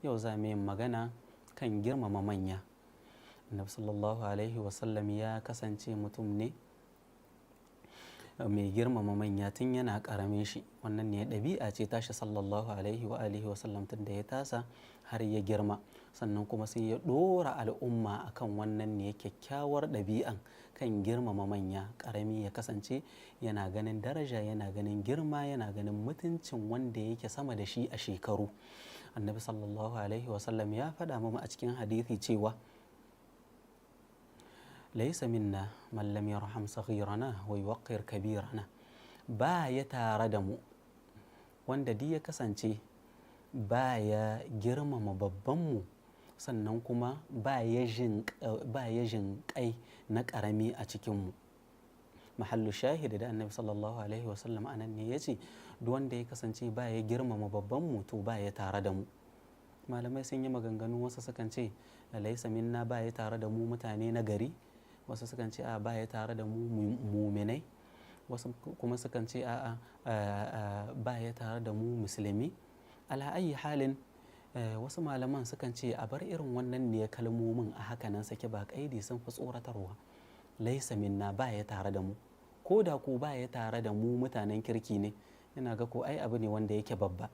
Yau za mu yi magana kan girmama manya. Annabi sallallahu alaihi wasallam ya kasance mutum ne mai girmama manya tun yana ƙaramin shi. Wannan ne ɗabi'a ce tashi sallallahu alaihi wa alihi wasallam tun da ya tasa har ya girma. Sannan kuma sai ya ɗora al'umma akan wannan ne kyakkyawar ɗabi'an kan girmama manya. Ƙarami ya kasance yana ganin daraja, yana ganin girma, yana ganin mutuncin wanda yake sama da shi a shekaru. Annabi sallallahu alaihi wasallam ya faɗa mana a cikin hadithi cewa laisa minna man lam yarham saghirana wa yuwaqqir kabirana. Ba ya tare da mu wanda duk ya kasance ba ya girmama babbanmu, sannan kuma ba ya jin kai na ƙarami a cikinmu. Mahallu shahidi da Annabi sallallahu alaihi wasallam anan ne ya ce duk wanda ya kasance ba ya girmama babbanmu, to ba ya tare da mu. Malamai sun yi maganganu, wasu sukan ce laisa minna, ba ya tare da mu mutane na gari. Wasu sukan ce a ba ya tare da mu muminai. Wasu kuma sukan ce a'a, ba ya tare da mu musulmi. Ala ayi halin, wasu malaman sukan ce a bar irin wannan ne kalmomin a haka nan sake ba kaidi, sun fi tsoratarwa. Laisa minna, ba ya tare da mu. Ko da ko ba ya tare da mu mutanen kirki ne, ina ga ko ai abu ne wanda yake babba.